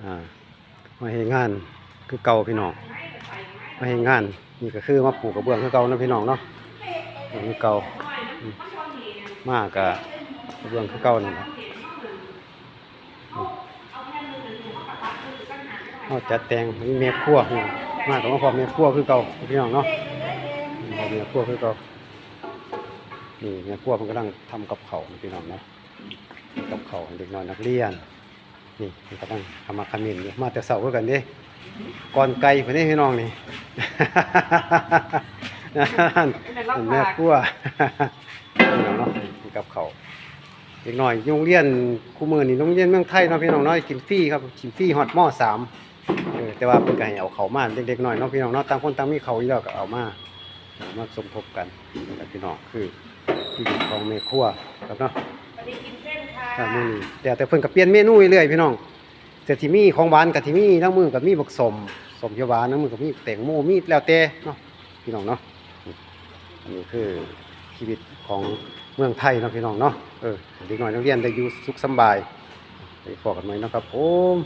ອ່າ ມາເຮັດງານຄືເກົ່າພີ່ນ້ອງ ມາເຮັດງານ ນີ້ກໍຄືມາປູກກະເບື້ອງຄືເກົ່າເນາະພີ່ນ້ອງເນາະ ເອີ ຄືເກົ່າ ອືມ ມາກໍກະເບື້ອງຄືເກົ່ານີ້ແຫຼະ ອືມ ເຮົາຈັດແຕ່ງ ມີແມ່ຄົວ ອືມ ມາກໍມາພ້ອມແມ່ຄົວຄືເກົ່າພີ່ນ້ອງເນາະ ອືມ ພ້ອມແມ່ຄົວຄືເກົ່າ ນີ້ແມ່ຄົວເພິ່ນກຳລັງທຳກັບເຂົ້າພີ່ນ້ອງເນາະ ກັບເຂົ້າໃຫ້ເດັກນ້ອຍນັກຮຽນ ນີ້ເພິ່ນກຳລັງຂະໝັກຂະໝິ້ນຢູ່ ມາແຕ່ເຊົ້າຄືກັນເດ້ ກ່ອນໄກ່ພຸ້ນເດ້ພີ່ນ້ອງນີ້ ແມ່ນແມ່ຄົວ ພີ່ນ້ອງເນາະ ກັບເຂົ້າ ເດັກນ້ອຍຢູ່ໂຮງຮຽນ ຄູ່ມື້ນີ້ໂຮງຮຽນເມືອງໄທເນາະພີ່ນ້ອງເນາະ ກິນຟຣີຄັບ ກິນຟຣີຮອດ ມໍສາມ ເອີ ແຕ່ວ່າເພິ່ນກໍໃຫ້ເອົາເຂົ້າມາເລັກໆນ້ອຍໆເນາະພີ່ນ້ອງເນາະ ຕ່າງຄົນຕ່າງມີເຂົ້າຢູ່ແລ້ວກໍເອົາມາ ເອົາມາສົມທົບກັນນະພີ່ນ້ອງ ຄືຊີວິດຂອງແມ່ຄົວຄັບເນາະ ມື້ນີ້ ແຕ່ ແຕ່ເພິ່ນກໍປ່ຽນເມນູເລື້ອຍໆພີ່ນ້ອງ ແຕ່ທີ່ມີຂອງຫວານກໍທີ່ມີ ລາງມື້ກໍມີບັກສົ້ມ ສົ້ມຂຽວຫວານ ລາງມື້ກໍມີແຕງໂມ ມີແລ້ວແຕ່ເນາະພີ່ນ້ອງເນາະ ອັນນີ້ຄືຊີວິດຂອງເມືອງໄທເນາະພີ່ນ້ອງເນາະ ເອີ ເດັກນ້ອຍນັກຮຽນໄດ້ຢູ່ສຸກສຳບາຍ ໄປພໍ້ກັນໃໝ່ເນາະຄັບຜົມ.